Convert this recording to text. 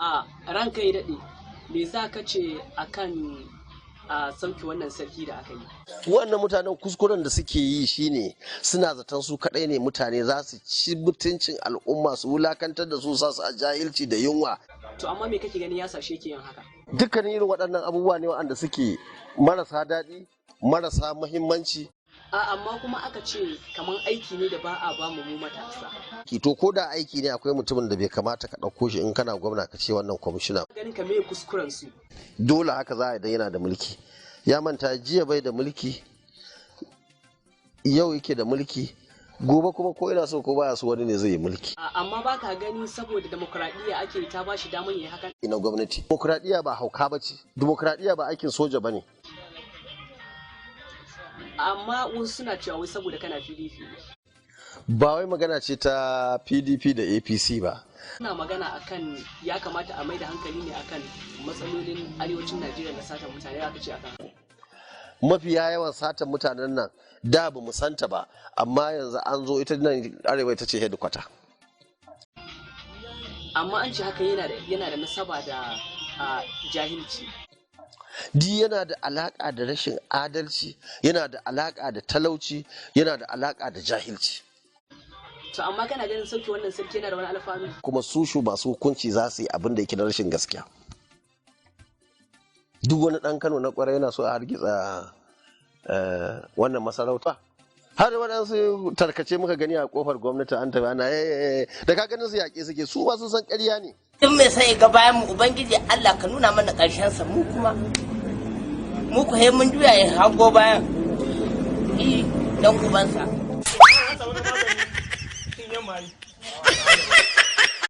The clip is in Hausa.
A ranka ya daɗe, me za ka ce akan a sauke wannan sarki da aka yi? Wannan mutanen, kuskuren da suke yi shine suna zaton su kadai ne mutane za su ci mutuncin al'umma, su wulakantar da su, sa su a jahilci da yunwa. To amma me kake ganin ya sa shi yake yin haka? Dukkanin irin waɗannan abubuwa ne waɗanda suke marasa daɗi, marasa muhimmanci. A amma kuma aka ce kaman aiki ne da ba a ba mu mu matasa. To ko da aiki ne, akwai mutumin da bai kamata ka ɗauko shi in kana gwamna ka ce wannan kwamishina. Ganin ka, me kuskuren su? Dole haka za a idan yana da mulki. Ya manta jiya bai da mulki, yau yake da mulki, gobe kuma ko ina so ko baya so wani ne zai yi mulki. Amma ba ka gani saboda demokradiyya ake ta ba shi damar yi hakan? Ina gwamnati, demokradiyya ba hauka ba ce, demokradiyya ba aikin soja ba ne. Amma wasu suna cewa wai saboda kana PDP ne. Ba wai magana ce ta PDP da APC ba. Suna magana akan ya kamata a mai da hankali ne akan matsalolin arewacin Najeriya na satan mutane, aka ce akan Mafiya yawan satan mutanen nan da ba mu santa ba, amma yanzu an zo ita nan arewa ita ce headquarter. Amma an ce haka yana da nasaba da jahilci. Di yana da alaka da rashin adalci, yana da alaka da talauci, yana da alaka da jahilci. To amma kana ganin sauke wannan sarki yana da wani alfanu? Kuma su masu hukunci za su yi abin da yake na rashin gaskiya. Duk wani ɗan Kano na kwarai yana so a hargitsa wannan masarauta. Har waɗansu tarkace muka gani a kofar gwamnati an tafi ana da ka ganin su yaƙe suke, su ma sun san ƙarya ne. Duk mai sai ga bayan mu, Ubangiji Allah ka nuna mana ƙarshen sa. Mu kuma mu ku mun juya ya hango bayan i dan ubansa. Yamma.